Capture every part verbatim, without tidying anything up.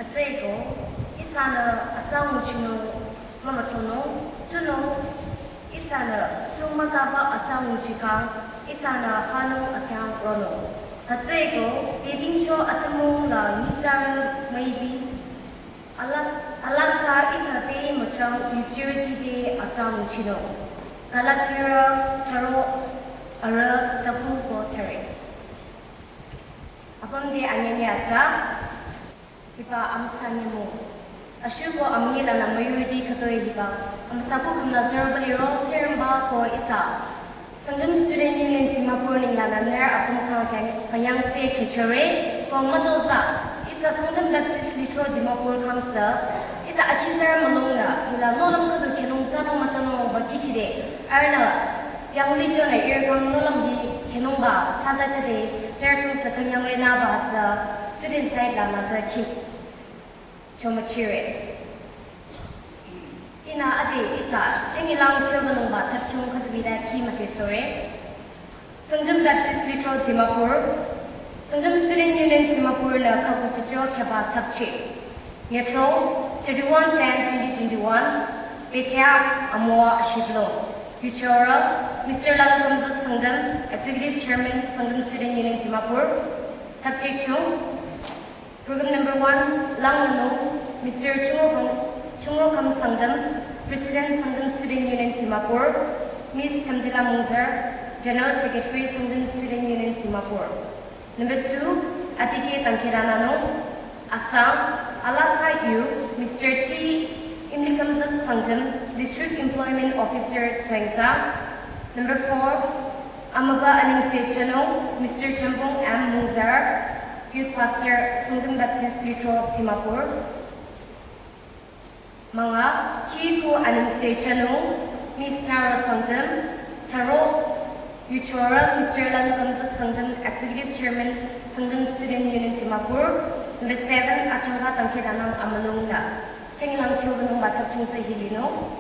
Hütsüeko, ihsanü atsa nguchinung mümütonung, tunung ihsanü sungmüzaba atsa nguchikhang, ihsanü hanung akhyang ronung. Hütsüeko, tedingcho atümung la nyitsarü müipi, ala, alatsa ihsa te müchang yutsirüti te atsa nguchinung. Galatirü tharo arüh taku ko thare. Apüm te anyünyü atsa, hiba amüsa nyümong. Ashuko amünyi lanü müyurüti khütoi hiba amüsa ku khümla zero baliro Tsingrangba ko ihsa Sangtam Student Union Dimapur nenglanü nührü apüm khyang kang-, kangyangseh kihchore, ko mütozah, ihsa Sangtam Baptist Lithro Dimapur khang tsü, ihsa akhizarü mülungnü, hila nohlüm khüdu khenung thsanung müthsanung ba kihchide, arühnü, yanglichonü ihrü kang nohlüm hi khenungba, tsatsa chade, nührü kang tsü kangyangrenüba tsü, student side lanü tsü khi chomüchire. Ihnü ade ihsa, chingilang kyobanungba thapchung khüdu bida khi mütesore. Sangtam Baptist Lithro Dimapur, Sangtam Student Union Dimapur nü khaku chicho khyaba thapchi. Nyetro, thirty-one ten twenty twenty-one, bekya amüwa ashiblo. Yuchorü, Mister Lalkhamzuk Sangtam, Executive Chairman, Sangtam Student Union Dimapur, thapchi chung. Program number one, langnanung, Mister Chungokham, Chungokham Sangtam, President Sangtam Student Union Dimapur, Miss Chamjila Mungzar, General Secretary Sangtam Student Union Dimapur. Number two, atike tangkherananung, asang, alatsa yu, Mister T Imlikhamzuk Sangtam, District Employment Officer, Tuensang. Number four, amüba aningse chanung, Mister Champong M Mungzar, Youth Pastor, Sangtam Baptist Lithro, Dimapur. Manga, khiku aningse chanung, Miss Naro Sangtam, tharo, yuchorü, Mister Lalkhamzuk Sangtam, Executive Chairman, Sangtam Student Union Dimapur. Number seven, achangka tangkheranang amülungnü. Chingilang kyobanungba thapchung tsü hilinung.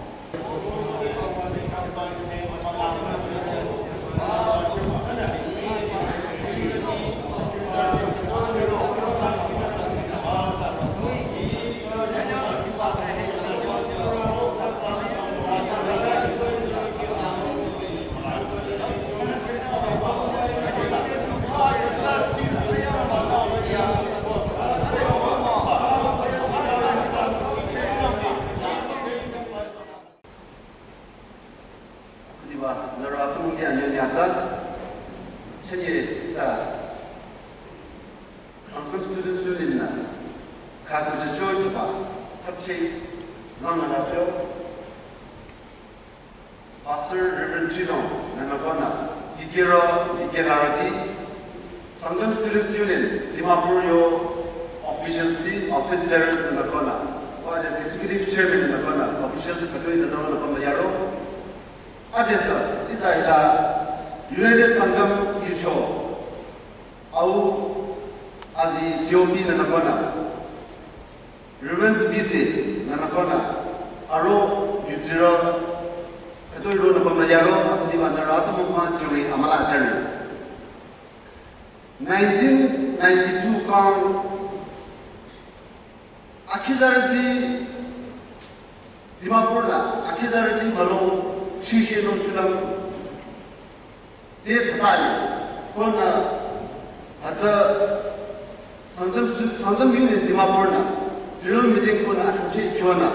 Akhudiba, nührü atümung te anyünyü atsa, chünye sa, Sangtam Students Union nü, khaku chicho khyaba, thapchi, langnü rapyo, Pastor Reverend Chidong, nünü konü, dikehro, dikehlarüti, Sangtam Students Union, Dimapur yo officials ti, office bearers nünü konü, wa as executive chairman nünü konü, officials khütoi nü zama nü konü yaro. Adesü, ihsa hila United Sangtam yucho, au azi C O P nünü konü, Reverend B C nünü konü, aro yutsirü, khütoi ronü konü yaro, akhudiba nührü atümung khyang jüri amüla jüri. Nineteen ninety-two kang akhizarüti Dimapur la, akhizarüti mülung, shishe nung shulüm, te tsatali, konü, hütsü, Sangtam Stu-, Sangtam Union Dimapur nü, general meeting konü, athungchi kyonü,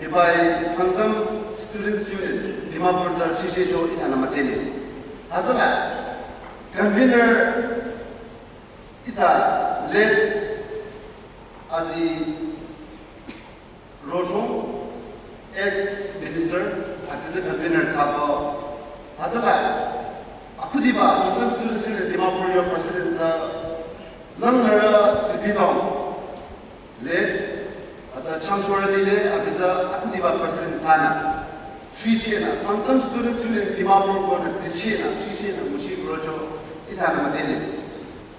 hibai Sangtam Students Union Dimapur tsü shishe cho ihsanü müdhele. Hütsüla, convener ihsa late azi Rochong, ex-minister, akizü convener thsako. Hütsüla, akhudiba, Sangtam Students Union Dimapur yo president thsa, langnürü Zipidong, late, hütsü changchorü lile, akizü akhudiba president thsanü. Shichenü, Sangtam Students Union Dimapur konü, shichenü, shichenü, nguchi rocho, ihsanü müdhele.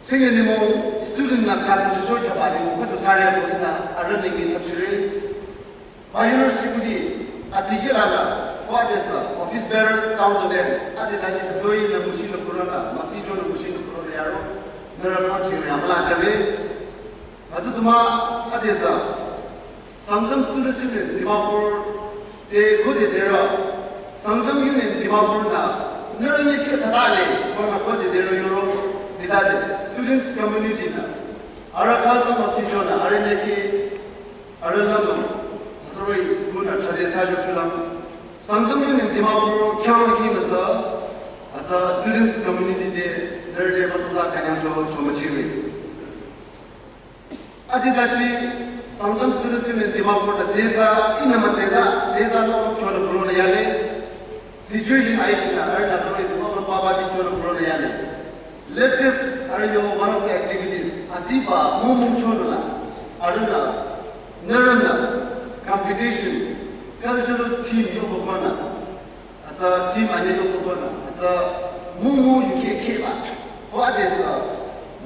Chenge nimo student nü khaku chicho khyaba nimo khüdu sari ko ihnü arüh nengmi thapchire. Pioneer sikudi atikehla nü ko adesü office bearers town to them ade la shi doi nü nguchi nü kurona, masi jo nü nguchi nü kurona yaro. Nührü khyang jüri amüla jüri. Hütsü tuma Adesü, Sangtam Students Union Dimapur te khode dera, Sangtam Union Dimapur nü, nührü ne khe thsatale, ko nü khode dera yoro, bidade, students community nü, arüh kha ta masi jona, arüh ne khe, arüh lamang, azaroi, muna, chaje sa jo chulang, Sangtam Union Dimapur, khyang ki nasa, aza students community te, nührü te, matuza, kanyang jo, jo machiwi. Ati dashi Sangtam Students Union Dimapur ta deza, inama deza, deza no kyona corona yale. Situation aichi na, arüh na zori se no papa di kyona corona yale. Latest arüh yo one of the activities, atiba mumu chono la, arüh na, nührü na, competition, cultural team yo kokona. Atsa team anye yo kokona, atsa mumu yuki keba, ko adesü,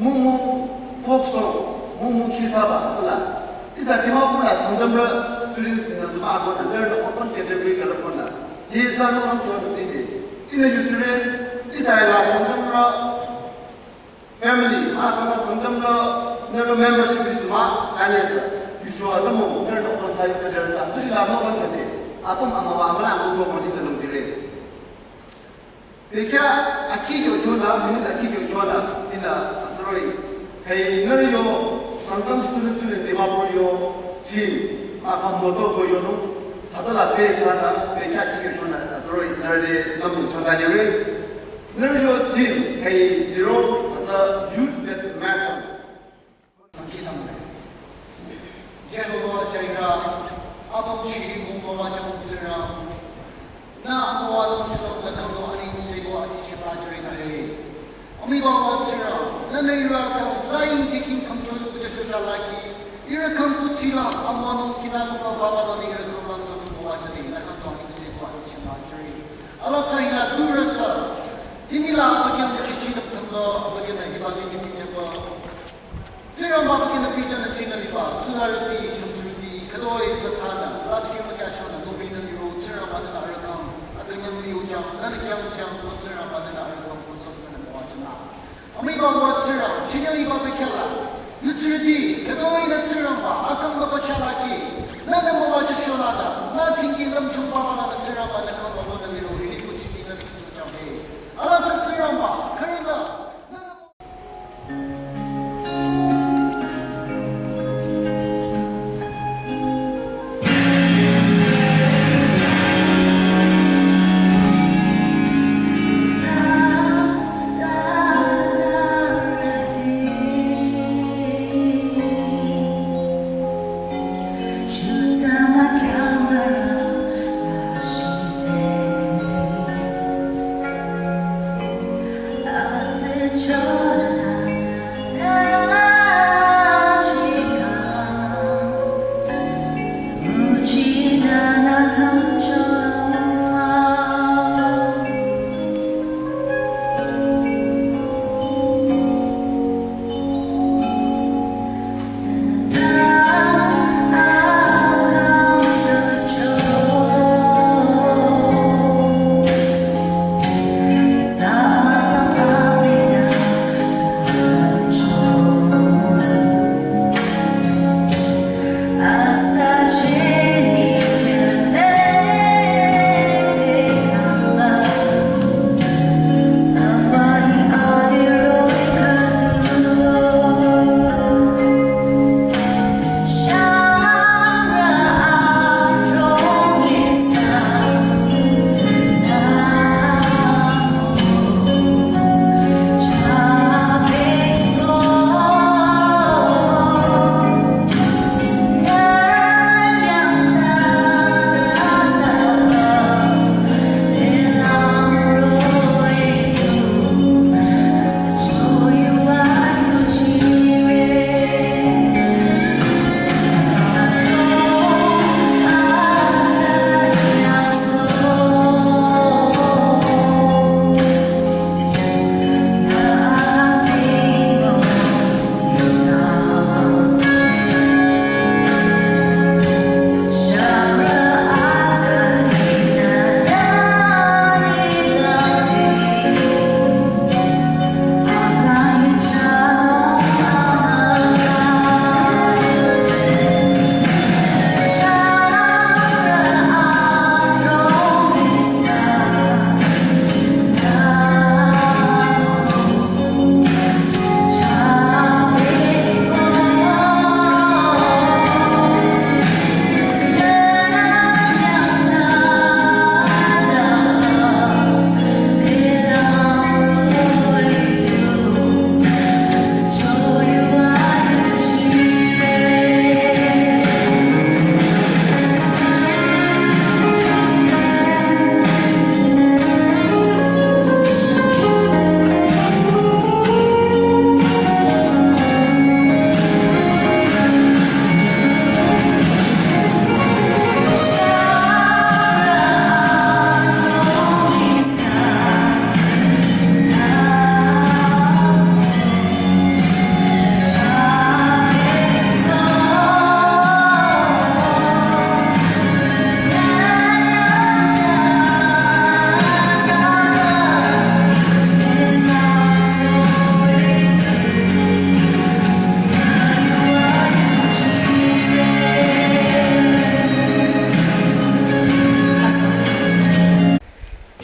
mumu folk song, mumu kisaba, atsala. Ihsa Dimapur la Sangtamrü students nü tuma akona, nührü open category kala kona. Di tsano ang tuwa tsite. Ina yutsure, ihsa la Sangtamrü family, ma kama Sangtamrü, nührü membership ri tuma, tanyesa. Yuchua tamo, nührü no kan sayo kajar sa, sri la no kan kate. Apam ama wa amala ang ko ko ni talong dire. Bekya aki yo kyona, minute aki yo kyona, ina, azaroi. Hey, nührü yo, Sangtam Students Union Dimapur yo, team, ma kama moto ko yo no, hazala pe sana, bekya aki yo kyona, azaroi, nührü de, namu chonda dire. Nührü yo team, hey, diro, aza youth that matter. Thank you, Lord. Jehovah Jireh, apüm chiri mung mama jabung sira. Na amwa long shulong na kano ani sego ati shiba jiri na he. Ami ba wa sira, na na ira ka zai de king kam chon ku jasho shalaki. Ira kam ku sila, amwa nung kina ku ka baba na ira ka lang na ku wa jadi na kano ani sego ati shiba jiri. Ala tsai na dura sa. Dimi la abakyang chichi na tamba, abakyang na hiba de dimi jaba. Tsingrangba abakyang na pija na china liba, tsunarati, shungsurati, kadoi fatsana, laski makya shona, nobri na liro, Tsingrangba na arikang, akanyang liu jang, na kyang jang, ko Tsingrangba na arikang, ko sopna na mwa jana. Ami ba wa Tsingrang, chinya liba bekya la. Yutsiriti, kadoi na Tsingrangba, akang ba ba shalaki, na na mwa jashona na, na tingi lam chungba na Tsingrangba na kang ba na liro, iri ko tsiti na tingi jang he. Ala sa Tsingrangba, karila, na na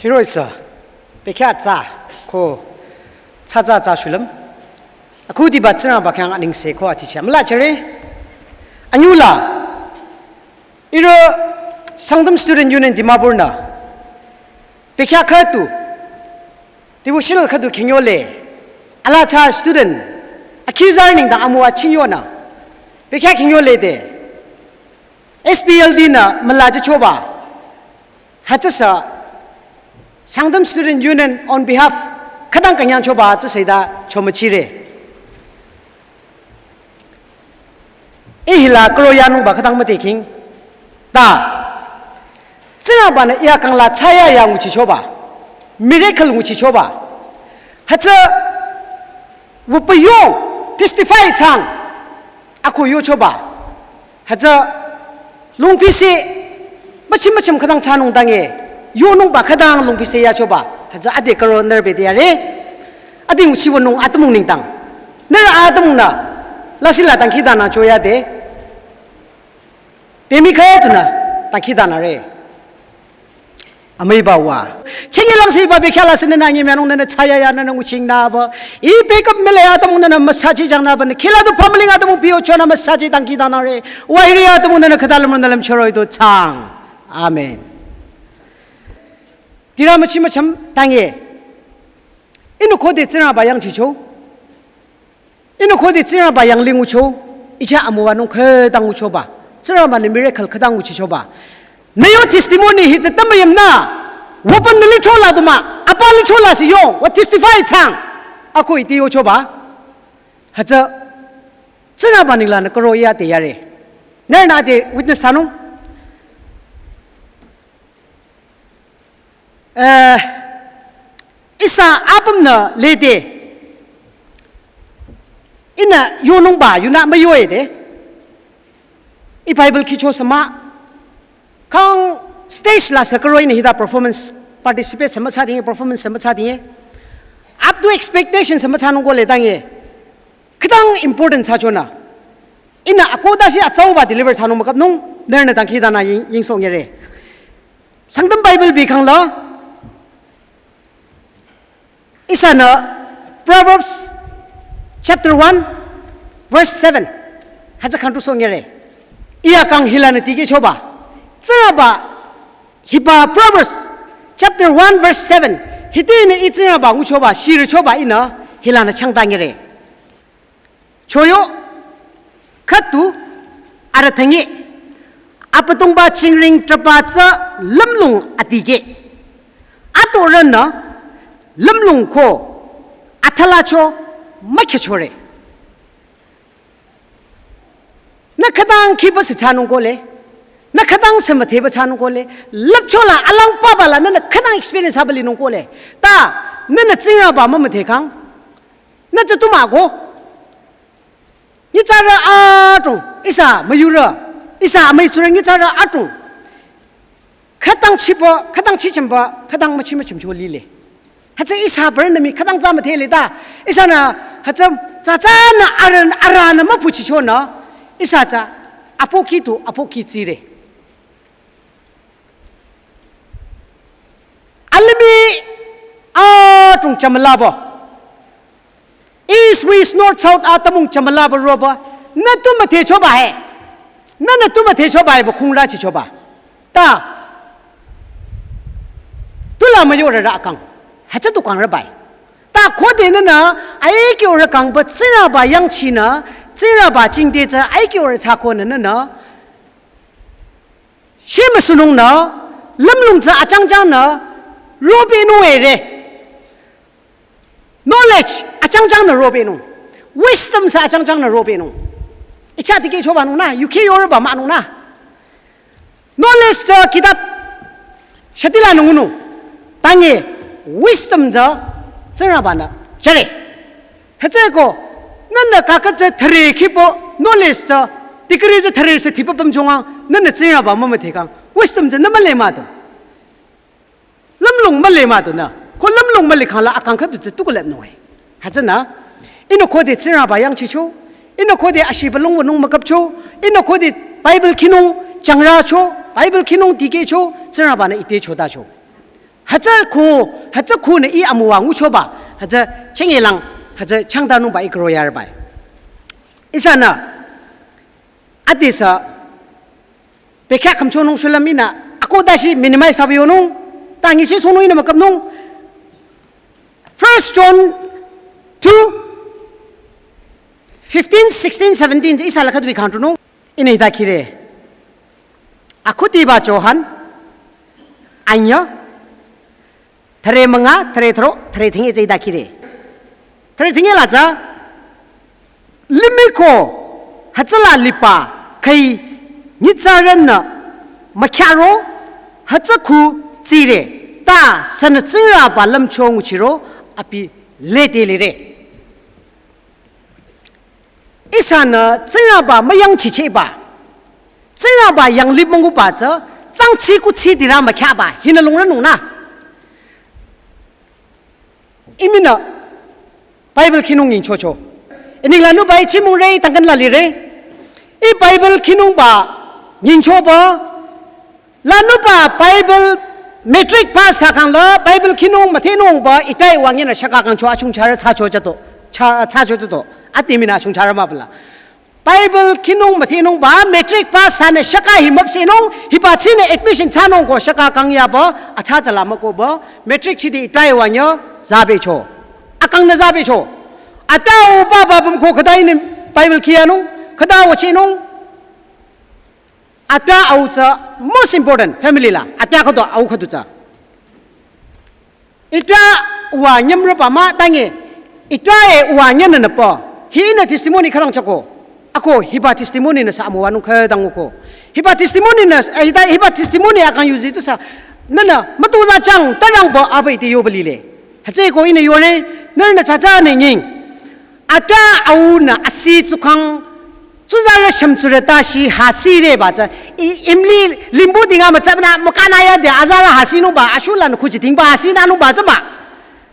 Hiroh-i sü, pekya tsa, ko, tsa tsa tsa shulüm. Akhudiba Tsingrangba khyang anengse ko aticheh. Müla chere, anyula, ihrü Sangtam Student Union Dimapur nü, pekya khüdu, devotional khüdu khenyole, ala tsa student, akizar nengdang amüwa chingyonü, pekya khenyole de, S P L D nü müla jüchoba, hütsüsü, Sangtam Student Union on behalf, khütang künyang choba hütsüsü ita chomüchire. Ih hila karo yanungba khütang mütekhing. Ta. Tsingrangba nü iya kangla chaya ya nguchichoba. Miracle nguchichoba. Hütsü wüpü yo testify chang. Ako yochoba. Hütsü lungpise müchim müchim khütang chanung dange. Yonungba khütang lungpise yachoba. Hütsü ade karo nührü bete yare. Ade nguchiwünung atümung nengdang. Nührü atümung nü. Lasih la dangkhidangnang choyade. Pemi khüdunü dangkhidangnangre. Amüiba wa. Chengi langse ba bekya la sene nü nyi myanung nü nü chaya ya nü nü nguching nüba. Ih pekap mele atümung nü nü müsaji jang nüba nü. Khila du pamling atümung biyo chonü müsaji dangkhidangnangre. Wa hiri atümung nü nü khüta lümrü nü lümchoro ito chang. Amen. Tira müchim müchim tange. Ihnü khode Tsingrangba yangchicho. Ihnü khode Tsingrangba yanglih ngucho, icha amüwanung khütang nguchoba. Tsingrangba nü miracle khütang nguchichoba. Nü yo testimony hi tsü tambayam nü, wüpü nü lichola duma, apa lichola si yo, wü testify chang. Ako ite yochoba. Hütsü, Tsingrangba nengla nü karo yade yare. Nührü nü ade witness thsanung. Eh, ihsa apüm nü lede. Ihnü yonungba, yunü müyoe de. Ih Bible khicho sü mah. Kang stage la sü karo ihnü hita performance participate sü müthsa dinge, performance sü müthsa dinge. Up to expectation sü müthsanung ko le tange. Khütang important thsachonü. Ihnü akoda shi atsauba deliver thsanung mükapnung, nührü nü dangkhidangnang ying, yingsoh ngere. Sangtam Bible bi khangla, ihsanü Proverbs chapter one, verse seven. Hütsü khangtu soh ngere. Iya kang hilanü tikehchoba. Tsingrangba hiba Proverbs chapter one, verse seven. Hiti nü ih Tsingrangba nguchoba, shirichoba ihnü hilanü changta ngere. Choyo, khüdu, arüh thangi, Abüdongba tsingring trüba tsü lümlong atikeh. Atorünü lümlong ko athalacho mükhechore. Nü khütang khiba sü thsanung ko le, nü khütang sü mütheba thsanung ko le, lüpchola alang pabala nünü khütang experience haba linung ko le, ta nünü Tsingrangba mümüthekhang, nü tsü tu mah ko. Nyitsarü adrong, ihsa müyurü, ihsa amüitsurü nyitsarü adrong. Khütang chiba, khütang chichimba, khütang müchim müchimcho lile. Hütsü ihsa bürünü mii khütang tsü müdhele ta, ihsanü hütsü tsü tsünü arüh, arühnü müpuchichonü, ihsa tsü apoki tu apoki tsire. Alimih adrong chamülaba. East, west, north, south atümung chamülaba roba. Nü tu müdhechoba he. Nünü tu müdhechoba he ba khungrachichoba. Ta. Tula müyorü rü akang. Hütsü tu kangrüba he. Ta khode nünü aikyorü kangba Tsingrangba yangchinü, Tsingrangba jingte tsü aikyorü thsakonü nünü shemüsunungnü, lümlong tsü achangchangnü, robenung ere. Knowledge achangchangnü robenung. Wisdom sü achangchangnü robenung. Icha tikehchobanung nü, yukhe yorüba mahnung nü. Knowledge tsü kitab shatilanü ngunung. Tange wisdom tsü Tsingrangbanü jüre. Hütsüeko, nünü kakha tsü thüre khibo knowledge tsü, degree tsü thüre sü thiba pümchongang, nünü Tsingrangba mümüdhekhang. Wisdom tsü nü müle mah tu. Lümlong müle mah tu nü. Ko lümlong mülikhangla akang khüdu tsü tukulepnung he. Hütsünü, ihnü khode Tsingrangba yangchicho, ihnü khode ashiba longwünung mükapcho, ihnü khode Bible khinung jangracho, Bible khinung dikehcho, Tsingrangbanü ite chotacho. Hütsü khu, hütsü khunü ih amüwa nguchoba, hütsü chengelang, hütsü changdanungba ih kro yarbai. Ihsanü, adesü, bekhyah khümchonung shulüm ihnü, ako dashi minimize abi yonung, tangi shi sonung ihnü müküpnung. First John two, fifteen, sixteen, seventeen, ihsa la khüdu bi khantrunung. Ihnü hita khire. Akhudiba Johan, anyüh, thüre münga, thüre thüro, thüre thingye tsü hita khire. Thüre thingye la tsü, limih ko, hütsüla liba, khüi, nyitsarünü, mükhyaro, hütsü khu tsire, ta sünü Tsingrangba lümcho nguchiro, abi lede lire. Ihsanü Tsingrangba müyangchichehba, Tsingrangba yanglih münguba tsü, tsangtsi kuthsi dirü mükhyaba, hinü lungrünungnü. Ih minü Bible khinung nyingchocho. Ih ninglangnüba ih chimung re, tangkan la lire. Ih Bible khinungba nyingchoba, langnüba Bible matric pass thsakhangla Bible khinung müthehnungba ih tai wangyünü shaka kangcho achungcharü thsacho thsato. Cha, thsacho thsato. Ati minü achungcharü mübüla. Bible khinung müthehnungba matric pass thsanü shaka hi müpsehnung hiba tsinü admission thsanung ko shaka kangyaba athsa tsüla mükohba matric chidi ih tai wangyü zabecho. Akangnü zabecho. Atüa uba babam ko khüta ihnü Bible khiyanung, khüta wüchehnung. Atüa au tsü most important family la. Atüa khüdu au khüdu tsü. Itüa uwa nyümrüba mah tangi. Itüa e uwa nyünü nüpa. Hi ihnü testimony khütang chako. Ako hiba testimony nü sü amüwanung khütang uko. Hiba testimony nü, eh, hita, hiba testimony akang yuzi tsü sü. Nünü, mütuza chang, tarangba abai te yoba lile. Hütsüeko ihnü yore, nünü tsatsa ne nying. Atüa aunü asi tsukhang, tsuzarü shümtsurü tashi hasi reba tsü, i, imli limbu dinga mütsapnü, mükana yade, azarü hasinungba, ashulanü khuchi dingba, hasinünungba tsü mah.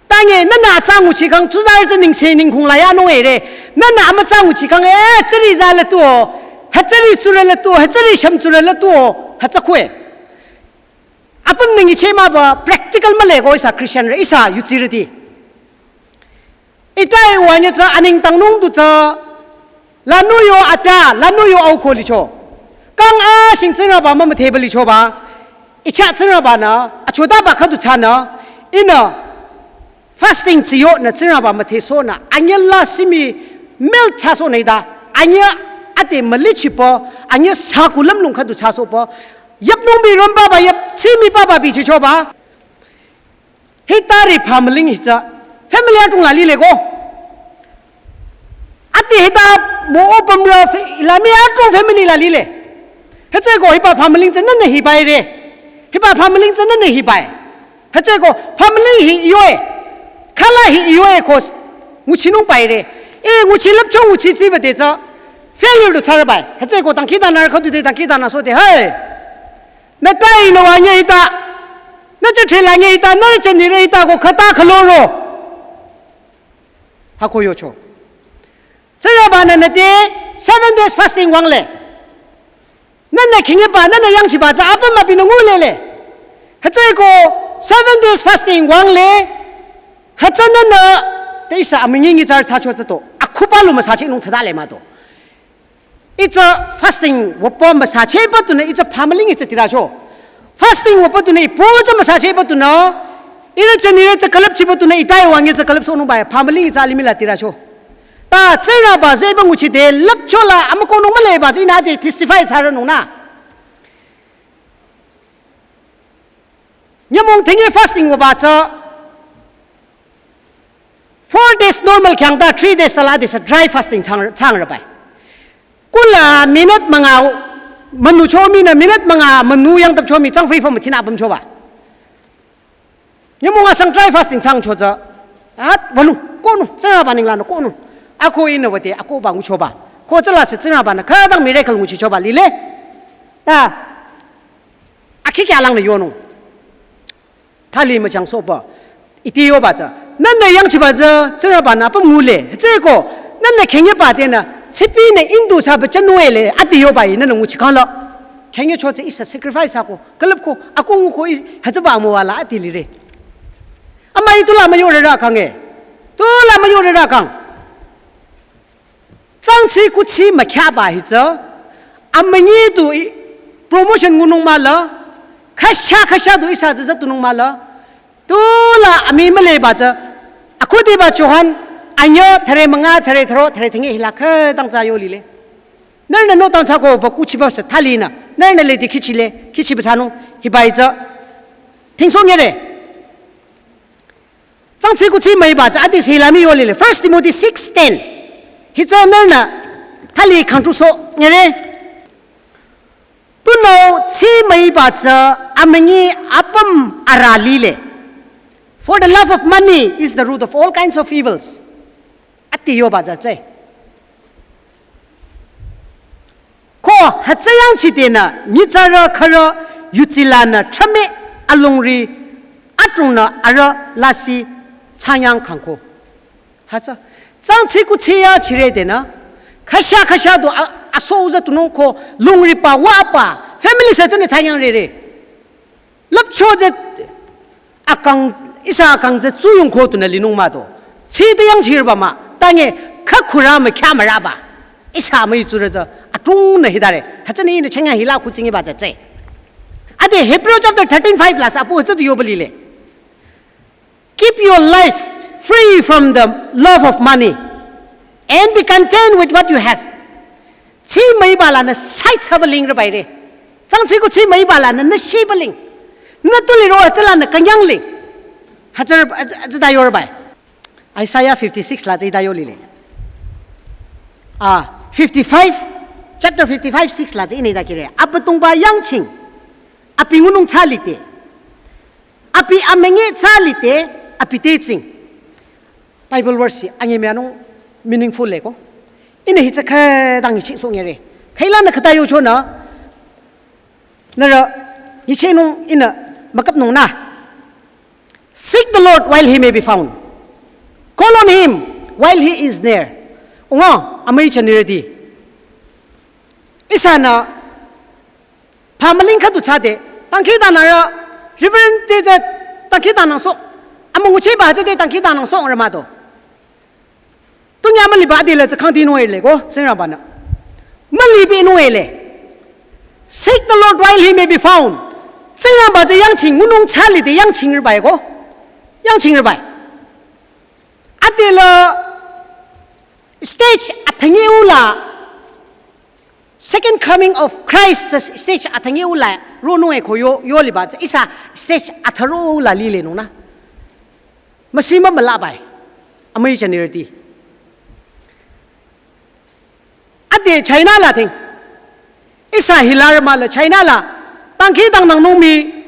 Tangi, nünü atsa nguchikhang, tsuzarü tsü ningse ningkhung la yanung ere. Nünü amütsa nguchikhang, eh, tsiri za le tuo, hütsiri tsurü le tuo, hütsiri shümtsurü le tuo, hütsü kwe. Apüm nüngicheh müba practical mühle ko ihsa Christian rü, ihsa yutsirüti. Itüa e uwa nyü tsü anengtangnung du tsü, lanü yo atüa, lanü yo au ko licho. Kang ashing Tsingrangba mümütheba lichoba, icha Tsingrangbanü, achotaba khüdu thsanü, ihnü fasting tsiyonü Tsingrangba müthehsohnü, anyüla simi melt thsasohnü ida, anyü ate mülichipo, anyü saku lümlong khüdu thsasohpo, yüpnung bi rümbaba yüp, tsimi baba bi chichoba. Hitari family hi tsü family atung la lile ko. Ati hita mo opamrü fe-, ilami atung family la lile. Hütsüeko hiba family tsü nünü hibai re. Hiba family tsü nünü hibai. Hütsüeko family hi yoe. Khala hi yoe kos. Nguchinung bai re. E nguchi lüpcho nguchi tsiba de tsü. Failure du tsarbai. Hütsüeko tangkhidanü khüdu de tangkhidanü so de. Hey. Nü tai nü wa nye ita. Nü chethela nye ita, nü chenire ita ko khüta khüloro. Hako yocho. Tsingrangbanü nü te seven days fasting wangle. Nünü khingiba, nünü yangchiba tsü apüm abinü ngulele. Hütsüeko seven days fasting wangle. Hütsü nünü te ihsa amünyi ngi tsar thsacho thsato. Akhuba lu müsachehnung thsadale mah to. Itsü fasting wüpü müsachehba tunü itsü family ngi tsü tiracho. Fasting wüpü tunü ipu tsü müsachehba tunü. Ihrü chenire tsü külüpchiba tunü itai wangi tsü külüpsohnung bai family ngi tsü alimih la tiracho. Ta Tsingrangba zehba nguchide lüpcho la amükohnung mühleba tsü ihnü ade testify thsarünung nü. Nyümong thingi fasting wüba tsü four days normal khyang ta three days ta la de sa dry fasting chang, chang rübai. Kula minute münga münu cho mi nü minute münga münu yangtap cho mi chang fei fam thina apüm choba. Nyümong asang dry fasting chang cho tsü. At wünung, kohnung, Tsingrangba ninglanü kohnung. Ako ihnü wüde, akohba nguchoba. Ko tsüla se Tsingrangbanü khütang miracle nguchichoba lile. Ta. Akhi kya langnü yonung. Thali müchangsohba. Iti yoba tsü. Nünü yangchiba tsü, Tsingrangbanü apüm ngule. Hütsüeko, nünü khengyeba tenü, tsipinü indu thsaba chanu ele, ati yoba i, nünü nguchikhangla. Khengyecho tsü ihsa sacrifice ako, külüpko, ako nguko i, hütsüba amüwa la ati lire. Amüi tula müyorü rakang e. Tula müyorü rakang. Tsangtsi kuthsi mükhaba hitsü. Amünyi tu i-, promotion ngunung mah la. Khasha khasha tu ihsa tsü tsü tunung mah la. Tula amii müleba tsü. Akhudiba Johan anyüh thüre münga thüre thüro thüre thünye hila khütang tsü yo lile. Nührünü notang thsako ba kuthsiba sü thalinü. Nührünü lede khichile, khichibü thsanung, hiba hitsü. Thingsoh nyere. Tsangtsi kuthsi müiba tsü adi sila mii yo lile. First Timothy six ten. Hitsü nührünü thali khangtrusoh nyere. Tunüo thsi müiba tsü amünyi apüm ara lile. For the love of money is the root of all kinds of evils. Ati yoba tsü tsü. Ko hütsü yangchidenü nyitsarü khürü yudsilanü thrüme alongri atungnü arüh lasih thsanyang khangko. Hütsü. Tsangtsi kuthsi ya chiredenü. Khasha khasha du a-, aso uza tunung ko longriba waba. Family sü tsünü thsanyang rere. Lüpcho tsü akang, ihsa akang tsü tsuyung ko tunü linung mah do. Tside yangchirba mah. Tange khakhura mükhyamüraba. Ihsa müi tsurü tsü atungnü hitare. Hütsünü ihnü chengya hila kuthsi nyiba tsü tsü. Ade Hebrew chapter thirteen five la sü apu hütsü du yoba lile. Keep your lives free from the love of money and be content with what you have. Thsi müiba lanü sai thsaba lingrübaire. Tsangtsi kuthsi müiba lanü nü shiba ling. Nü tuli ro hütsülanü künyang ling. Hütsü, hütsü, hütsüta yorübai. Isaiah fifty-six la tsüta yo lile. Ah, fifty-five, chapter fifty-five six la tsü ihnü ta kire. Abüdongba yangching. Abi ngunung thsalide. Abi amünyi thsalide, abi te tsing. Bible verse si anyemüyanung meaningful le ko. Ihnü hitsü khütang nyichehsoh nyere. Khüilanü khüta yochonü. Nührü nyichehnung ihnü mükapnung nü. Seek the Lord while he may be found. Call on him while he is near. Unga amüi chanirüti. Ihsanü phamüling khüdu thsade, dangkhidangnangrü, Reverend te tsü dangkhidangnangsoh, amü nguchiba tsü te dangkhidangnangsoh rü mah do. Tunya müliba adila tsü khangdi nung ele ko, Tsingrangbanü. Mülibi nung ele. Seek the Lord while he may be found. Tsingrangba tsü yangching, ngunung thsalide yangchingrübai ko. Yangchingrübai. Adila stage athangi ula Second coming of Christ tsü stage athangi ula ronung e ko yo, yo liba tsü ihsa stage atharo ula lilenung nü. Müsi mümülabai. Amüi chanirüti. Ade China la ting. Ihsa hilarü mah la China la. Dangkhidangnangnung mii.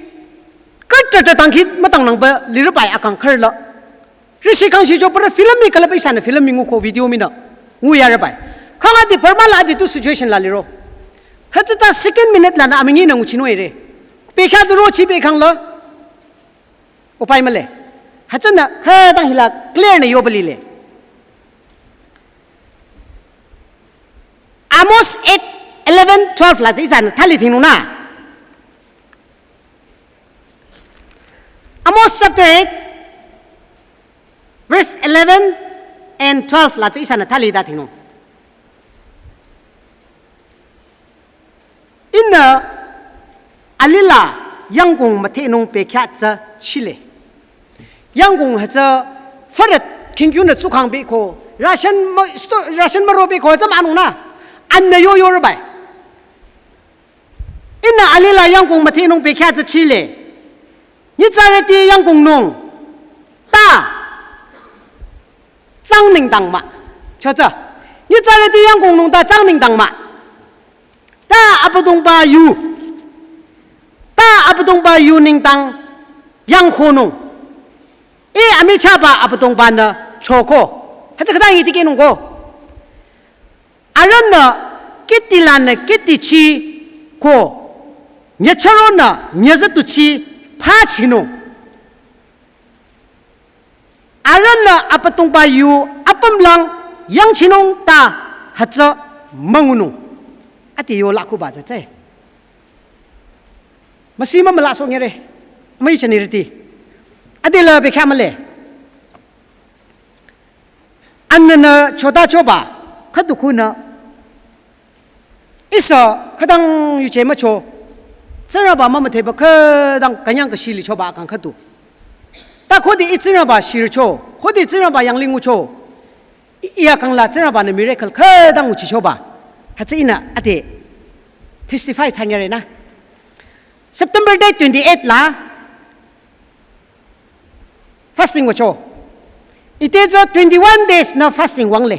Khütata dangkhi müdangnangba lirübai akang khürü la. Rishi kangshi jo pürü film mii külüpba ihsanü film mii nguko video mii nü. Nguyarübai. Khang adi Burma la adi tu situation la liro. Hütsüta second minute lanü amünyi nü nguchinung ere. Pekha tsü rochi pekhang la. Upai mühle. Hütsünü khütang hila clear nü yoba lile. Amos eight, eleven, twelve la tsü ihsanü thali thingnung nü. Amos chapter eight, verse eleven and twelve la tsü ihsanü thali ta thingnung. Ihnü alila yangkong müthehnung pekha tsü chile. Yangkong hütsü fürüt khingkyunü tsukhang biko, ration mü-, sto-, ration müro biko tsü münung nü. Anü yo yorübai. Ihnü alila yangkong müthehnung pekha tsü chile. Nyitsarüti yangkong nung. Ta. Tsang nengdang mah. Chotsü. Nyitsarüti yangkong nung ta tsang nengdang mah. Ta Abüdongba yu. Ta Abüdongba yu nengdang yangkhonung. E amichahba Abüdongbanü choko. Hütsü khütang itekehnung ko. Arühnü kihdi lanü kihdi chi ko, nyüchüronü nyüzüdu chi pachinung. Arühnü Abüdongba yu apümlang yangchinung ta hütsü müngunung. Ati yo lakuba tsü tsü. Müsi mümüla songere. Amüi chanirüti. Adela bekhamale. Annana chota choba, khüdu khunü. Ihsa khütang yuje mücho. Tsingrangba mümüdheba khütang künyang kashi lichoba akang khüdu. Ta khode ih Tsingrangba shiricho, khode Tsingrangba yanglih ngucho. Ih, ih akang la Tsingrangbanü miracle khütang nguchichoba. Hütsü ihnü ade testify thsanyüre nü. September date twenty-eight la fasting wücho. Ite tsü twenty-one days nü fasting wangle.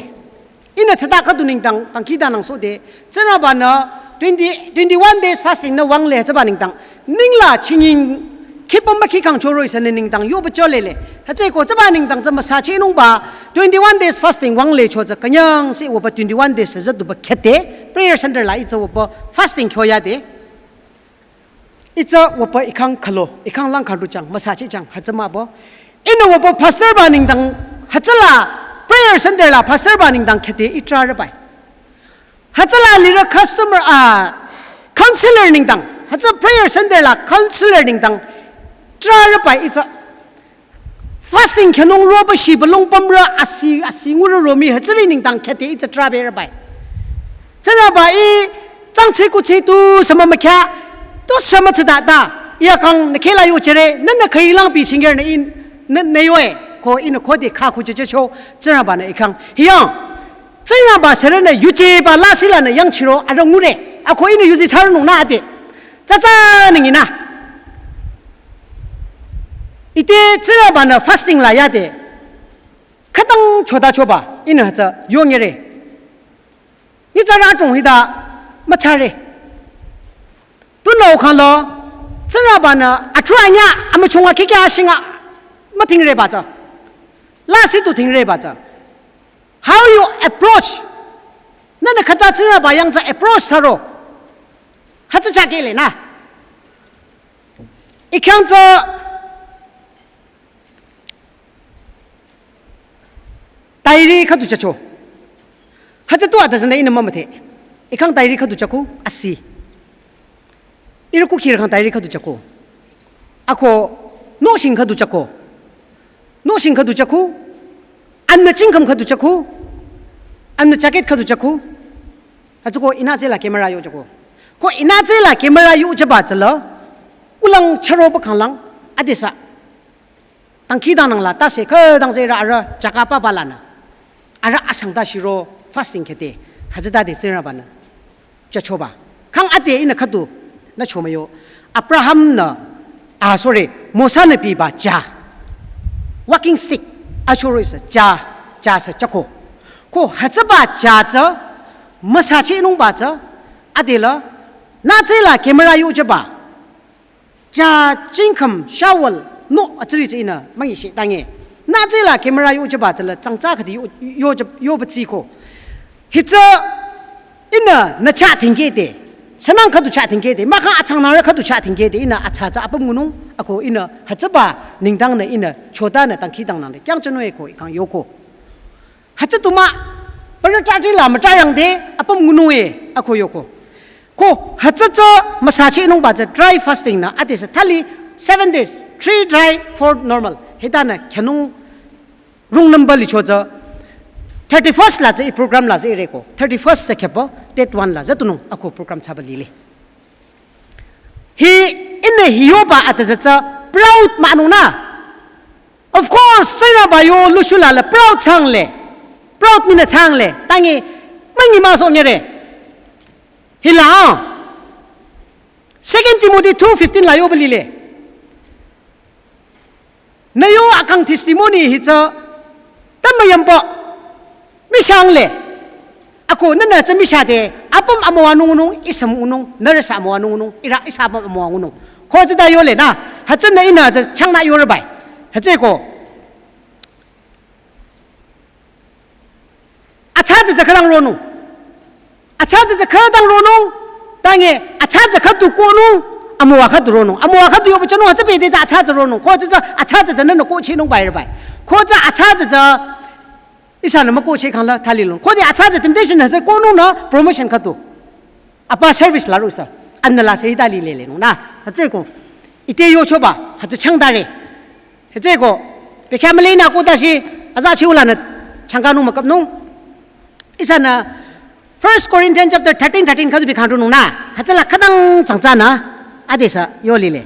Ihnü tsüta khüdu nengdang dangkhidangnang sode, Tsingrangbanü twenty, twenty-one days fasting nü wangle hütsüba nengdang. Ningla chinging khipüm ba khikang choro ihsanü nengdang yoba cholele. Hütsüeko tsüba nengdang tsü müsachinungba twenty-one days fasting wangle cho tsü künyangsi wüba twenty-one days tsü duba khete prayer center la ih tsü wüba fasting kyoyade. Ih tsü wüba ikhang khülo, ikhang lang khüdu chang, müsachi chang, hütsü mübo. Ihnü wüba pastor ba nengdang, hütsüla prayer center la pastor ba nengdang khete ih trarübai. Hütsüla lirü customer, ah, counselor nengdang, hütsü prayer center la counselor nengdang trarübai ih tsü. Fasting khyünung roba shiba longpümrü asi, asi ngurü romi hütsüri nengdang khete ih tsü traberübai. Tsingrangba ih tsangtsi kuthsi tusü mümükhya, tusü mütsüdada, ih akang nü khehla yujüre, nünü khüilang bichingyernü ih, nü, nü yoe, ko ihnü khode khakhu jüjücho, Tsingrangbanü ikhang. Hiyang, Tsingrangba sürünü yujeba lasih lanü yangchiro arüh ngure. Ako ihnü yuzi thsarünung nü ade. Tsatsa nengina. Ite Tsingrangbanü fasting la yade. Khütang chota choba ihnü hütsü yonyüre. Nyitsarü adrong hita müthsare. Tunüo khanglo, Tsingrangbanü atrü anyüh amüchunga khikya shinga müdhingreba tsü. Lasih tu dhingreba tsü. How you approach? Nünü khüta Tsingrangba yang tsü approach thsaro. Hütsü chakele nü. Ikhang tsü diary khüdu chacho. Hütsü tu adasana ihnü mümüdhe. Ikhang diary khüdu chakhu asi. Ihrü kukhirü khang diary khüdu chakhu. Ako nohsing khüdu chakhu. Nohsing khüdu chakhu. Anna chingkham khüdu chakhu. Anna jacket khüdu chakhu. Hütsüko ihnü tsela camera yo chakhu. Ko ihnü tsela camera yo chaba tsüla. Ulang charo ba khanglang adesa. Dangkhidangnang la tase khüdang zerü arüh chakapa balanü. Arüh asang ta shiro fasting khete. Hütsütade Tsingrangbanü. Chachoba. Khang ade ihnü khüdu nü chomüyo. Abraham nü, ah, sorry, Mosa nü biba ja. Walking stick. Achoro ihsa ja, ja sü chako. Ko hütsüba ja tsü, müsachinungba tsü, adela, nü tsela camera yo chaba. Ja chingkham shawal no atsiri tsü ihnü mangi shi tange. Nü tsela camera yo chaba tsüla tsangtsa khati yo, yo, yoba tsiko. Hütsü ihnü nü cha thingkete. Sünang khüdu cha thingkete. Mahkhang atsang nara khüdu cha thingkete. Ihnü atsa tsü apüm ngunung. Ako ihnü hütsüba nengdang nü ihnü chotanü dangkhidangnang de. Kyang chano eko ikhang yoko. Hütsü tu mah, parü tati la mütarangde, apüm ngunung e, ako yoko. Ko, hütsü tsü müsachinungba tsü dry fasting nü, adesü thali seven days, three dry, four normal. Hitanü khyünung rung number licho tsü thirty-first la tsü ih program la tsü ireko. Thirty-first tsü khyüpü, date one la tsü tunung, ako program thsaba lile. Hi, ihnü hiyoba adesü tsü proud münung nü. Of course, Tsingrangba yo lushula la proud thsangle. Proud mina thsangle. Tangi, mangi müsohnyüre. Hila, ah. Second Timothy two fifteen la yoba lile. Nü yo akang testimony hi tsü, tambayambo. Mishangle. Ako nünü tsü mishade, apüm amüwa nungunung, ihsa müngunung, nührüsü amüwa nungunung, ihrü ihsa apüm amüwa ngunung. Ko tsüta yole nü, hütsünü ihnü tsü changnü yorübai. Hütsüeko. Atsa tsü tsü khütang ronung. Atsa tsü tsü khütang ronung. Tangi, atsa tsü khüdu konung, amüwa khüdu ronung. Amüwa khüdu yoba chanung, hütsü bede tsü atsa tsü ronung. Ko tsü tsü atsa tsü tsü nünü kohchehnung bai rübai. Ko tsü atsa tsü tsü ihsanü mükohcheh khangla thali long. Khode atsa tsü temptation hütsü konung nü promotion khüdu. Apa service la ro ihsa. Anna la se hita lile lenung nü. Hütsüeko. Ite yochoba. Hütsü changdare. Hütsüeko, bekhyah mülinü ko tashi, aza chiulanü, changkanung müküpnung. Ihsanü, First Corinthians chapter thirteen, thirteen khüdu bikhang runung nü, hütsüla khütang tsangtsanü, adesü, yo lile.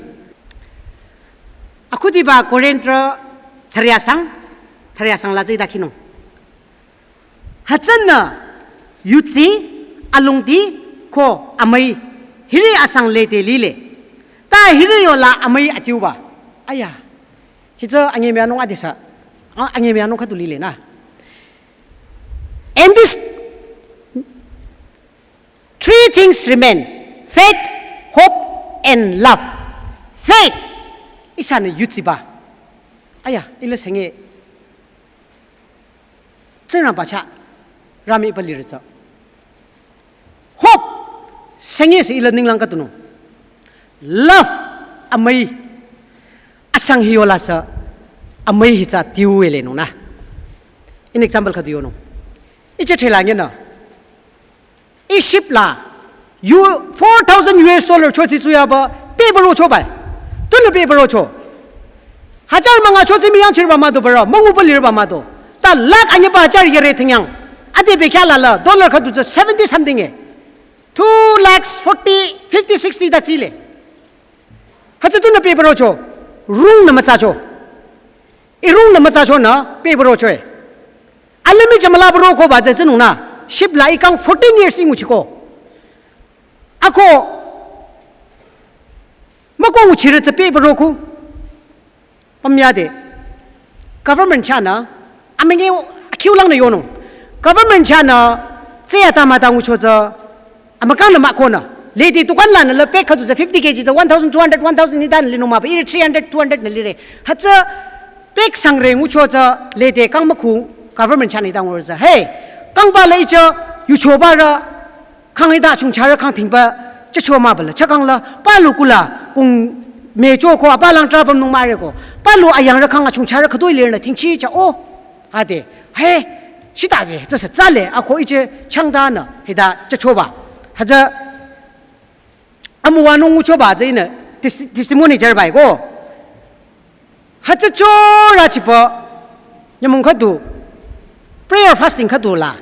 Akhudiba Corinth, thariasang, thariasang la zida khinung. Hütsünü, yutsi, alongdi, ko, amüi, hiri asang lede lile. Ta hiri yola amüi atiuba. Aya. Hitsü angi mianung adesü. A, angi mianung khüdu lile nü. And this three things remain. Faith, hope, and love. Faith. Ihsanü yutsiba. Aya, ila senge. Tsingrangba chah, rami iba liretsü. Hope, senge se ila ninglang katunung. Love, amüi, asang hi yola sü, amüi hi tsü tiu ele nung nü. In example khüdu yonung. Iche thela nge nü. I ship la, U, four thousand U S dollar chochi suyaba, paper ro chobai. Tunü paper ro cho. Hajar manga chochi miyang chirba mado bara, mangu ba lirba mado. Ta lakh anyeba hajar yere thingyang. Ade bekhyah la la, dollar khüdu tsü seventy something e. Two lakhs forty, fifty, sixty da tsile. Hütsü tunü paper ro cho. Rung nü mütsa cho. I rung nü mütsa cho nü, paper ro cho e. Alimi jamala bro ko ba tsü tsinung nü, ship la ikang fourteen years inguchiko. Ako, mako nguchire tsü paper ro ku. Pamyade. Government chahnü, amenge akiu lang nü yonung. Government chahnü, tse ata mata ngucho tsü, amükanü mah konü. Lede dukan lanü la pack khüdu tsü fifty K G tsü one thousand two hundred, one thousand ni dan linung mah ba, iri three hundred, two hundred nü lire. Hütsü pack sangre ngucho tsü lede kang mükhu government chahnü ita ngur tsü. Hey, kangba la icha yuchoba ra, kang ita chungcha ra kang thingba, chacho mah ba la, chakang la, palu kula, kung mecho ko, apa lang trapam nung mare ko. Palu ayang ra kang achungcha ra khütoi lirnü thingchi cha, oh. Ade, he, shita je, tsü se tsale, ako iche changda nü, hita chachoba. Hütsü, amuwa nung nguchoba tsü inü, tes-, testimony jarbai ko. Hütsü chora chipa, nyamung khüdu, prayer fasting khüdu la.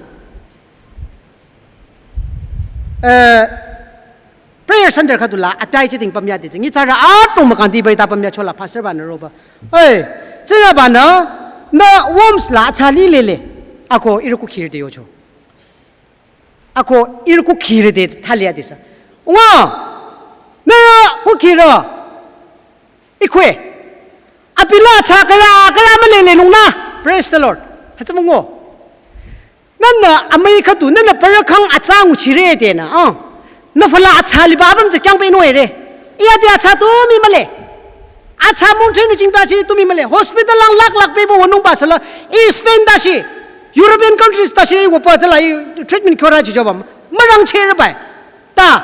Eh, prayer center khüdu la, atai chiting pamya de, ngi tsara atung makang di bai ta pamya chola, pastor ba nü roba. Hey, tsira ba nü, nü worms la, atsali lele. Ako, iruku khir de yocho. Ako, iruku khir de, thalia de sa. Wa, nü, ku khir. Ikwe. Apila atsa kara, kara mülele nung nü. Praise the Lord. Hütsü müngo. Nünü amüi khüdu, nünü parü kang atsa nguchire de nü, ah. Nü fala atsa liba apüm tsü kyang pe ino ere. Iya de atsa tumi müle. Atsa mungche nü jingba chi tumi müle. Hospital lang lakh lakh pe bo wonung ba sala. I Spain da shi. European countries da shi, i wo pa tsala i treatment kyora chi joba. Mürang chere bai. Ta,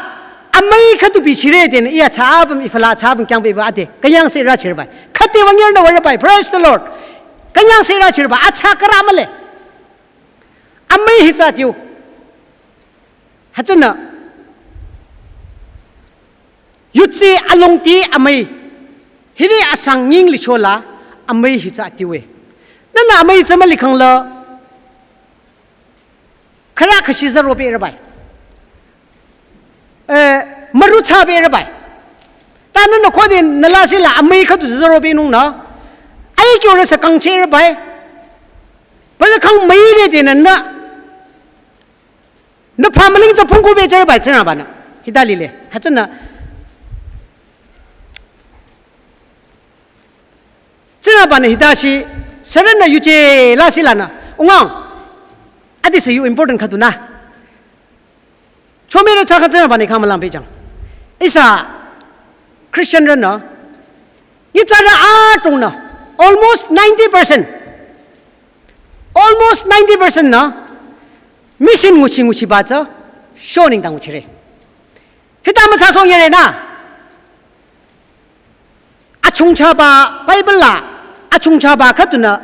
amüi khüdu bichire de nü, iya atsa apüm, i fala atsa apüm kyang pe ba ade. Kayang se ra chere bai. Khüte wangyer nü wara bai. Praise the Lord. Kayang se ra chere bai. Atsa kara müle. Amüi hi tsü tiu. Hütsünü. Yutsi alongdi amüi. Hiri asang nying lichola amüi hi tsü tiu e. Nünü amüi tsü mülikhang la. Khara khashi zaro be rabai. Eh, maru tsü be rabai. Ta nünü khode nü la sila amüi khüdu zaro be nung nü. Ai kyo re sa kang che rabai. Parü kang müire de nü nü. Nü pha müling tsü phungku be che rabai tsü rabai nü. Hita lile. Hütsünü. Tsü rabai nü hita shi. Sürünü yuje la sila nü. Ungang. Adi se yu important khüdu nü. Chomere tsü kha tsü rabai nü kha mülang be jang. Ihsa Christian rünü. Nyitsarü atung nü. Almost ninety percent. Almost ninety percent nü. Mission nguchi nguchiba tsü. Sho nengdang nguchire. Hita mütsa song yere nü. Achungchaba Bible la, achungchaba khüdunü,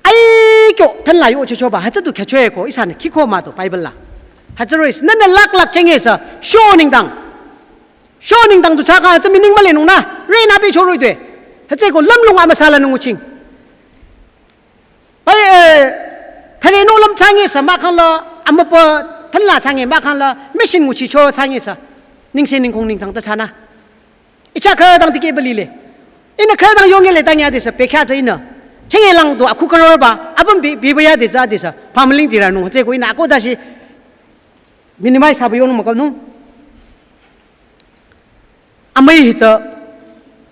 ai kyo, thanla yo chochoba, hütsü du khyüchoeko, ihsanü khiko mah do Bible la. Hütsü roh-i, nünü lak lak chenge sü, sho nengdang. Sho nengdang du thsaka, hütsü meaning mühle nung nü, re nü be choroi due. Hütsüeko lümlong amüsa la nguching. Bai, eh, thare no lüm changi sa mahkhang la, amüpa thanla changi mahkhang la, mission nguchicho changi sa. Ningse ningkong ningtang ta sana. Icha khütang tikeh ba lile. Ihnü khütang yonge le tang yade sa, pekha tsü ihnü. Chenge lang tu akhu karor ba, apüm bi, bi ba yade tsü de sa. Pamaling tira nung, hütsüeko ihnü ako dashi minimize haba yonung maka nung. Amüi hi tsü,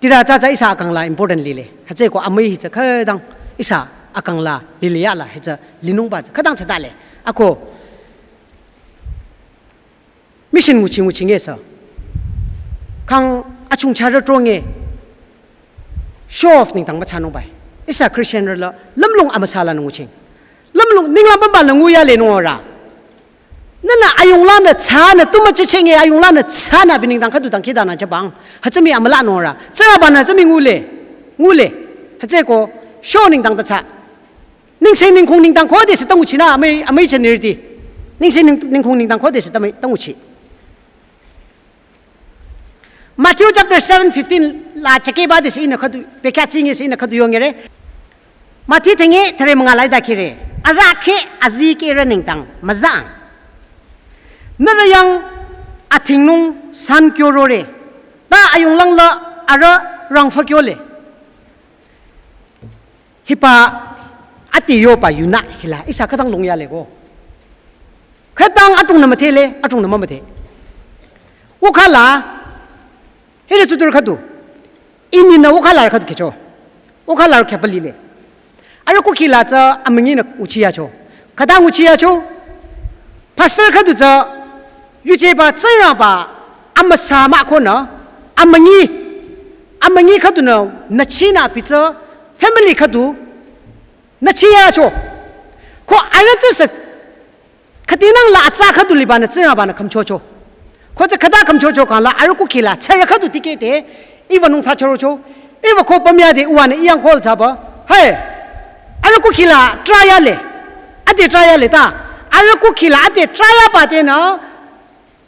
tira tsü tsü ihsa akang la important lile. Hütsüeko amüi hi tsü khütang ihsa akang la lile ya la, hi tsü linungba tsü khütang tsü dale. Ako, mission nguchi nguchi nge sa. Khang achungcha rütro nge. Show off ningtang müchanung bai. Ihsa Christian rü la, lümlong amüsa la nguching. Lümlong, ninglang pamba la nguya le nora. Nana ayung lanü chanü, tuma chichenge ayung lanü chanü bi ningtang khüdu tang kidana jabang. Hütsümi amüla nora. Tsingrangba nü tsümi ngule. Ngule. Hütsüeko, show ningtang ta cha. Ningse ningkong ningtang khode se ta nguchi na, amüi, amüi chanirti. Ningse ning, ningkong ningtang khode se ta amüi, ta nguchi. Matthew chapter seven fifteen la chakeba de se ihnü khüdu, pekha tsingi se ihnü khüdu yongere. Matthew tenge thare manga lai da kire. Arahkheh azikeh rü ningtang, müzang. Nührü yang athingnung san kyo rore. Ta ayung lang la arüh rangfa kyo le. Hiba ati yoba yunü hila ihsa khütang longya le ko. Khütang atungnü müdhe le, atungnü mümüdhe. Ukhala, hiri tsutur khüdu. Ininü ukhala khüdu khecho. Ukhala khepali le. Arüh kukhi la tsü amünginü nguchi yacho. Khüta nguchi yacho. Pastor khüdu tsü yujeba Tsingrangba amüsa mah konü amüngi, amüngi khüdunü nüchinü abi tsü family khüdu nüchi yacho. Ko arüh tsü se khütinang la atsa khüdu libanü Tsingrangba nü khümchocho. Ko tsü khüta khümchocho khang la arüh kukhi la tsürü khüdu tikeh te iva nung tsa chürocho. Iva ko pamya de uwa nü iyang call tsaba. Hey, arüh kukhi la traya le. Ade traya le ta. Arüh kukhi la ade traya ba de nü.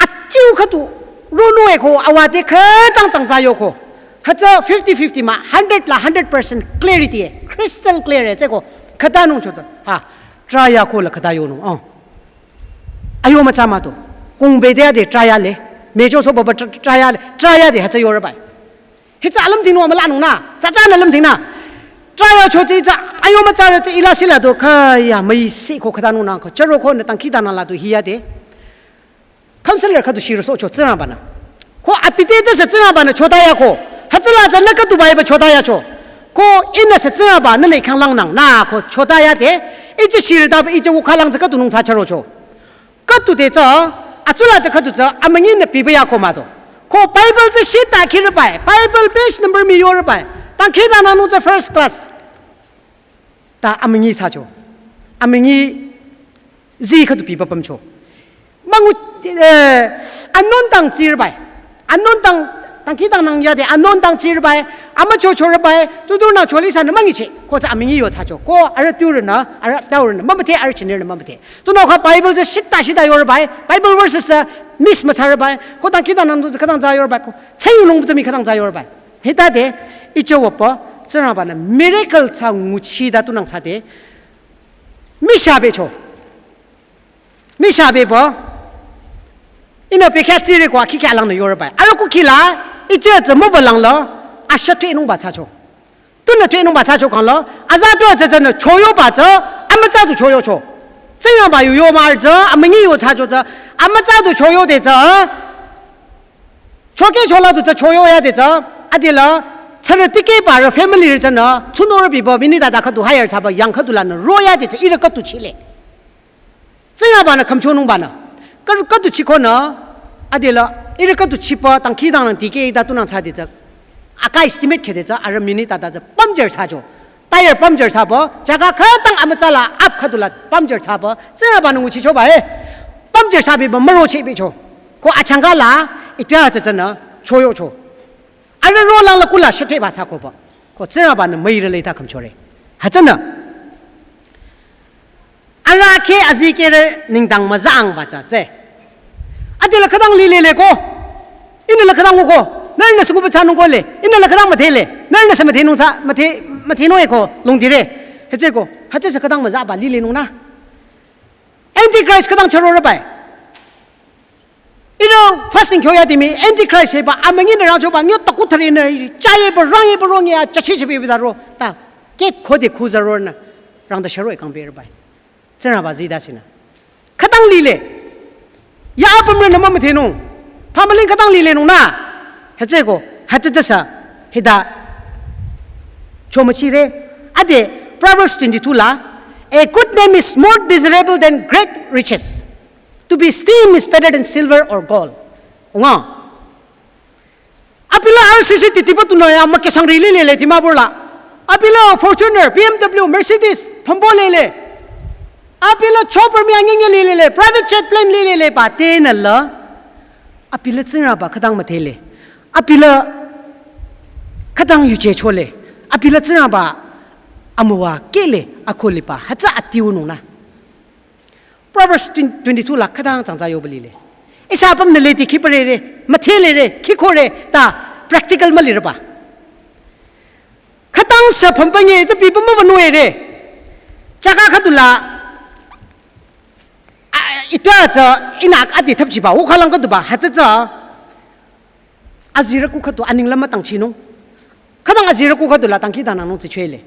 Atiu khüdu ronung e ko awa de khütang tsang tsa yo ko. Hütsü fifty fifty mah, hundred la hundred percent clarity e. Crystal clear e, tsüeko. Khüta nung choto. Ha, traya ko la khüta yonung. Oh. Ayo mütsa mah to. Kung be de ade traya le. Mejo so baba tra-, traya le. Traya de hütsü yore bai. Hütsü alüm dinu amüla nung na. Tsatsa nü lüm dinu. Traya cho tsü hütsü ayo mütsa re tsü ila sila do khaya müi si ko khüta nung na ko. Chüro ko nü tang kidana la do hiya de. Counselor khüdu shirü sohcho Tsingrangba nü. Ko abi te tsü se Tsingrangba nü chota yako. Hütsüla tsü nü khüdu bai ba chota yacho. Ko ihnü se Tsingrangba nü ne khang langnang nü ko chota yade. Ije shirü daba ije wukha lang tsü khüdu nung tsa chürocho. Khüdu te tsü, atsula te khüdu tsü, amünginü biba yako mah do. Ko Bible tsü shita khirü bai. Bible page number mi yorü bai. Tang kidana nung tsü first class. Ta amüngi thsacho. Amüngi zi khüdu biba pümcho. Müngu, eh, unknown tang tsirü bai. Unknown tang, tang kidang nang yade, unknown tang tsirü bai. Amücho chorü bai. Tutu nü choli sanü müngiche. Ko tsü amüngi yo thsacho. Ko arüh turü nü, arüh taurü nü. Mümüdhe arüh chinirü nü mümüdhe. Tunüo kha Bible tsü shita shita yorü bai. Bible verses tsü miss müthsarü bai. Ko tang kidang nang tu tsü khütang tsa yorü bai. Ko tsü yulung tsü mi khütang tsa yorü bai. Hitade, iche wüpü, Tsingrangba nü miracle tsü nguchi da tunang tsüde, misha becho. Misha bepü, ihnü pekha tsire ko akhi kya lang nü yorü bai. Arüh kukhi la, iche tsü mübü lang la, asha thwe nungba thsacho. Tunü thwe nungba thsacho khang la, aza tu tsü tsü nü choyoba tsü, amütsa tu choyocho. Tsingrangba yu yo mah tsü, amüngi yo thsacho tsü, amütsa tu choyode tsü, Choke chola tu tsü choyo yade tsü, adila, tsürü tikehba rü family rü tsünü, tsunorü biba, mini dada khüdu hire thsaba, yang khüdu lanü, ro yade tsü, ihrü khüdu chile. Tsingrangba nü khümchonungba nü. Khüdu, khüdu chikonü, adila, ihrü khüdu chiba, tang kidang nang tikeh da tunang thsade tsü. Aka estimate khede tsü, arüh mini dada tsü, pamjer thsacho. Tire pamjer thsaba, jaga khütang amütsa la, ap khüdu la, pamjer thsaba, Tsingrangba nü nguchichoba, eh. Pamjer thsabiba, müro chebicho. Ko achangka la, itya tsü tsünü, choyocho. Arüh ro lang la kula shepeba thsakoba. Ko Tsingrangba nü müire le ta khümchore. Hütsünü. Arahkheh azikehrü nengdang müzangba tsü tsü. Adila khütang lile le ko. Ihnü la khütang ko. Nü ihnü sünguba thsanung ko le. Ihnü la khütang müdhe le. Nührünü sü müdhenung tsü, müdhe, müdhenung eko longdire. Hütsüeko, hütsüsü khütang müzaba lilenung nü. Antichrist khütang chürorübai. Ihnü fasting kyo yadimi, Antichrist hiba, amünginü rangchoba, nyo taku tharinü, chayeba, rangeba, rongya, chachichibi bidaro, ta, ket khode khuzaro nü, rangda sharo ekangberübai. Tsingrangba zida sinü. Khütang lile. Ya apümrünü mümüdhenung. Pamaling khütang lilenung nü. Hütsüeko, hütsütsüsü, hita, chomüchire, ade, Proverbs twenty-two la, "A good name is more desirable than great riches. To be esteemed is better than silver or gold." Nga. Abi la R C C titipa tunü ya mükesangri lilele Dimapur la. Abi la Fortuner, B M W, Mercedes, phambo lele. Abi la chopper mi anyenge lilele, private jet plane lilele ba tenü la. Abi la Tsingrangba khütang müdhele. Abi la khütang yuje chole. Abi la Tsingrangba amüwa kele akho liba. Hütsü adiunung nü. Proverbs twenty-two la khütang tsangtsa yoba lile. Ihsa apümnü lede khiparere, müdhelere, khikhore, ta practical mülireba. Khütang sü phampanye, tsü pipa mübünüere. Chaka khüdu la, a, ita tsü inak adi thapchiba, wukhalang khüduba, hütsü tsü, azirü ku khüdu aning la mütangchinung. Khütang azirü ku khüdu la tangki danangnung tsichwele.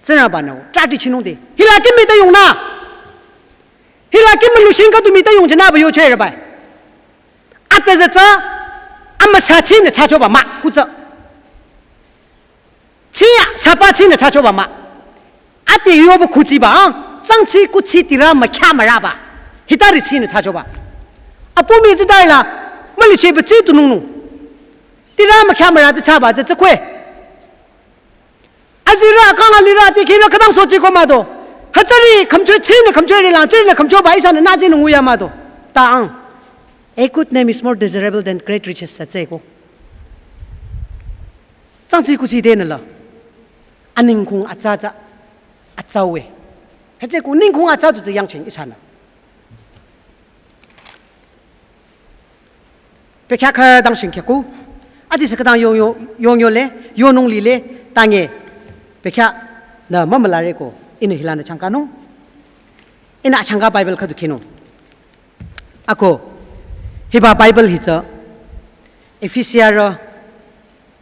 Tsingrangba nü, trati chinung de. Hila kimi ta yung nü. Hila kimi lushin khüdu mi ta yung jinaba yochwerebai. Ate zetsü, amüsa chinü tsachoba mah, kutsü. Tsiya, sapa chinü tsachoba mah. Ate yoba kutsiba, ah, tsangtsi kutsi tira mükya müraba. Hitari chinü tsachoba. Apumi zidai la, mülicheba tsi tunungnung. Tira mükya müra te tsaba, tsü tsükwe. Azirü, akang alirü, ate kino khütang sochi ko mado. Hütsüri, khümchwe, tsinü khümchwe rilang, tsinü khümchoba, ihsanü nü tsinü nguya mado. Ta ang. A good name is more desirable than great riches, ta tsüeko. Tsangtsi kusi denü la. Aningkung atsa atsa, atsa we. Hütsüeko ningkung atsa tu tsü yangcheng ihsanü. Pekya khütang shingkyaku. Adi sü khütang yong yo, yong yole, yonung lile, tange. Pekya nü mümülare ko, ihnü hilanü changkanung. Ihnü achangka Bible khüdu khinung. Ako, hiba Bible hi tsü, Efesiarü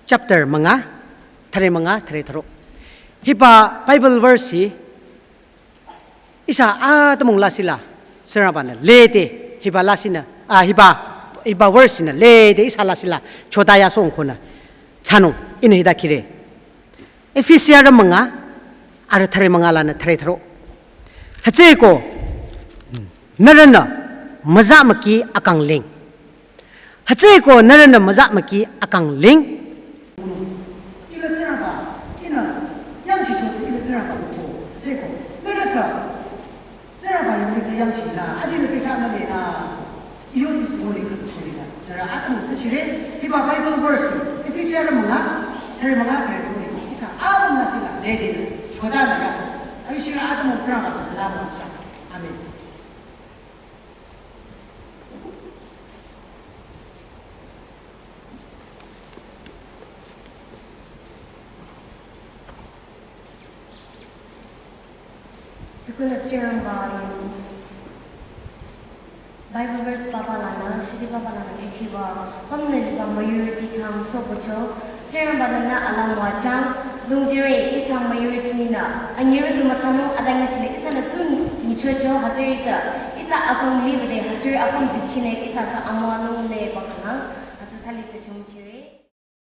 chapter münga, thüre münga, thüre thüro. Hiba Bible verse hi, ihsa atümung lasih la, Tsingrangbanü, lede, hiba lasih nü, ah, hiba, hiba verse nü, lede, ihsa lasih la, chodaya songkhonü, tsanung, ihnü hita khire. Efesiarü münga, arü thüre münga lanü thüre thüro. Hütsüeko, nührünü, müza müki akang ling. Hütsüeko, nührünü müza müki akang ling. Ihnü Tsingrangba, ihnü, yangchichotsü ihnü Tsingrangba kuto. Hütsüeko, nührü sü, Tsingrangba yangli tsü yangchila, adinü pekya nü lena. Iyo tsü sü kole kha kole la. Nührü atümung tsü chire, hiba Bible verse, Efesiarü münga, thüre münga thüre kole, ihsa atümung lasih la, lede, chodanü yasa. Ayu shira atümung Tsingrangba la münga. Amen. Sükula Tsingrangba yu Bible verse papa lanü, shidi papa lanü kihchiba, pümnü liba müyurüti khang sokocho, Tsingrangba nü nü alang wachang, lungdire ihsa müyurüti ninü, anyirüti mütsanung adang ihsa le ihsanü tun nyichocho hütsüri tsü, ihsa akong liba de hütsüri apüm bichinü ihsa sü amüwanung le bakhanang, hütsü thali sü chungchire.